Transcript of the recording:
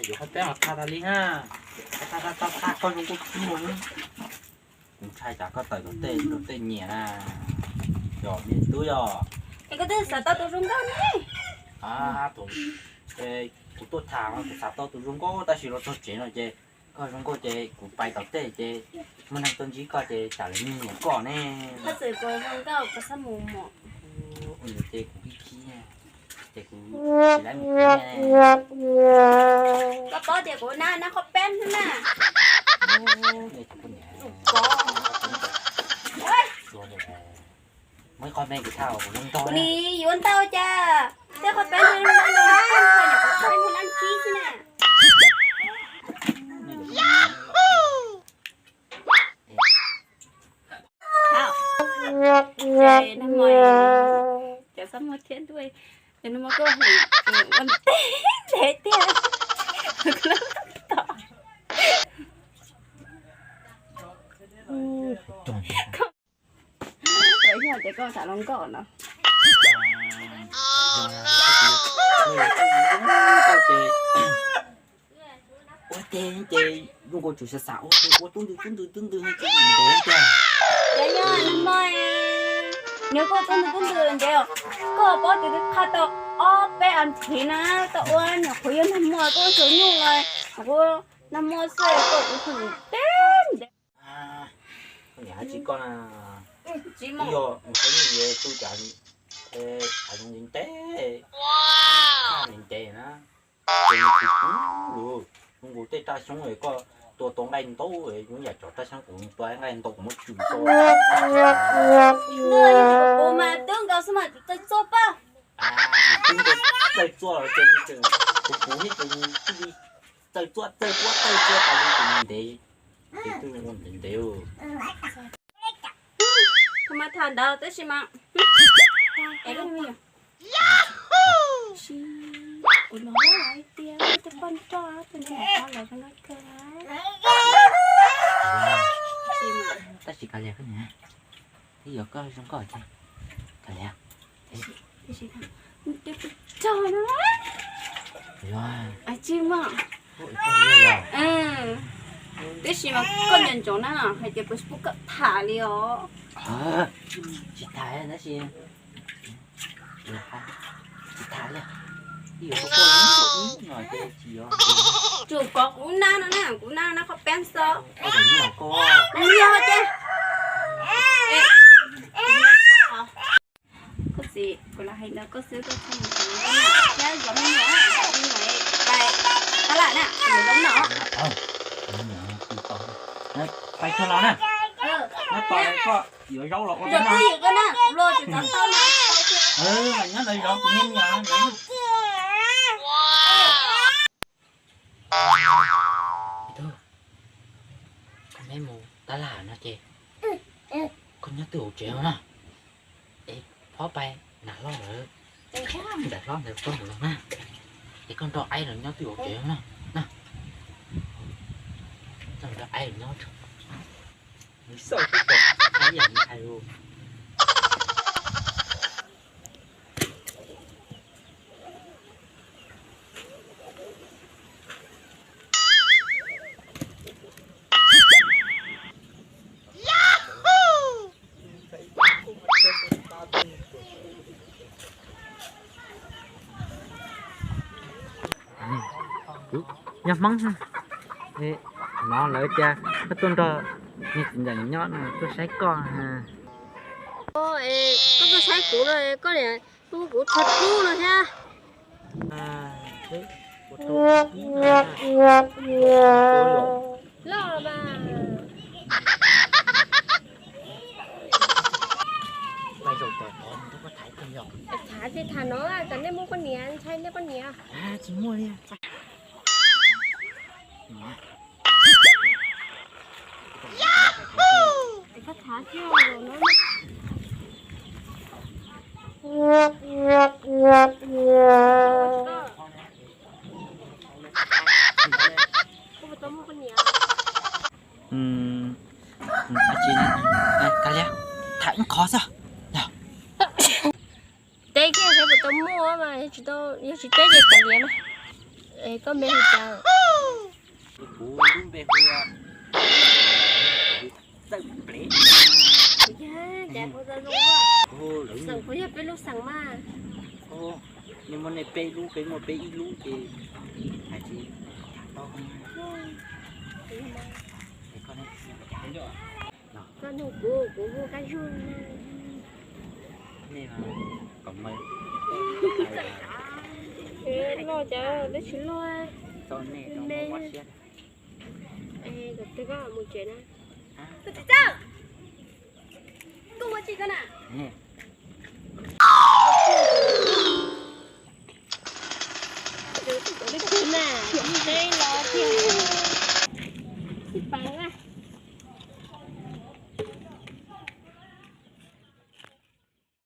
Yuav qhov teb los tha tas li na. Tha tha tha tha, koj zoo nkauj kawg. Kuv ntshai tsam koj tawm tom tej rau tej nyiam na. Yog me tub yog. Es koj twb xav tau tus zoo nkauj ne. Kuv tuaj tham mas kuv xav tau tus zoo nkauj tab sis los txog tsev no ces koj zoo nkauj ces kuv pais tom tej ces muaj neeg tuaj ntsib koj ces tsam lawv nyiam koj ne. Koj txawm kuv zoo nkauj kuv xab mus mom. Ua ces kuv khib khib ces kuv tsis laib mus. Koj paub tias kuv nab nab qhov peb xwb na. Muaj ib qho me kuv tha kuv zoo nraug. Kuv nim yuav ntau cas, tej qhov peb no no no, nyuam qhuav tau ib lab tsib xwb na. Ces nag hmo cov xab muag thiab ntuj, ces nag hmo tuaj hlis ua ntev ntev tiag. Yog tias koj tham hluas nkauj no. Ua teb ces zoo nkaus tsuas xav xav ua ua tub ntws tub ntws tub ntws ntev tiag. Yog nag hmo nws kuj tub ntws tub ntws ntev, koj paub tias twb qhab tau ob peb as thiv na, tau ua nyuam qhuav yog nag hmo koj tsuas nyuj los kuv nag hmo xwb koj kuv tsuas ntev ntev. Koj niam hais tsis koj na, tsis yog nws qhov nyuj yuav tu cas, hais zoo ntev ntev, ntev ntev na. Ces nws tsis pub lus, zoo nkaus tej raj xyoob koj tua tau nqaij ntau, zoo yam cov raj xyoob kuv tua nqaij ntau kuv muab tsum tau. Kuv mas twb nkaus xwb mas kuv txawj txuaj pab. Twb nkaus txawj txuaj los ces kuv kuv thiab ces nws twb li txawj txuaj txawj txuaj txawj txuaj tas li ces nws ntev, ces twb ntev ntev. Kuv mas tham ntawd tab sis mas es lub me nyuam, ua no hais tias tej poj nrog tus niag no kawg. Tab sis kav liam koj niam, twb yog koj zoo nkauj ces kav liam. Tsis mas, tab sis mas koj nco ntsoov na hais tias puas pub koj tham li os. Tsis tham tab sis tsis tham li. Ib yuav koj ib no ces tsis yog. Tsum kov kuv nab no na, kuv nab no qhov peeb xwb. Kuv yog ces koj txiv, kuv los hais ntawd koj xwb, koj txhob mus tham, thiab zov me nyuam, zov me nyuam, pais tab laj na, kuv yuav zaub noj. Pais txog los na, nyob tos koj yuav zaub los ua zaub noj. Nyob ntawd zov kuv me nyuam. Tub, koj neb mus tab laj no ces koj nyob twj hauv tsev no na. Es phob pais nam hlob ntawd, ntawm hlob ntawd pog ntawd los na. Es koj nrog aib los nyob twj hauv tsev no na. Koj nrog aib los nyob, nws xauj koj, aib yam nws hais lus. Nyob Hmoob, no lawv tias koj tuaj nrog niag txiv ntxawm nyob no tuaj saib koj. Koj tuaj saib kuv no koj niam hu kuv rho rub no thiab. Loj mas. Tham ces tham no, tam nej muaj poj niam, ntshai nej poj niam. Tsis muaj li. Koj tham thiab no. Kav liam, tham ib qho xwb. Teb kiag saib puas tau muaj mas. Tsis tau, yog tsis teb ces kav liam mas. Es koj npe hu cas? Kuv lub npe hu Txawj Plev. Kuv yog, cas hu tau zoo, xeem kuv yog peb lub xeem mas. Nim muaj nej peb lub, peb muaj peb ib lub ces hais tsis tham tau. Koj nug kuv, kuv hu Kab Zuag. Nej mas kom mas loj cas, peb tsis loj. Txo nej me. Kom twg koj mus tsev na? Txiv Txawj, koj ua tsi koj na?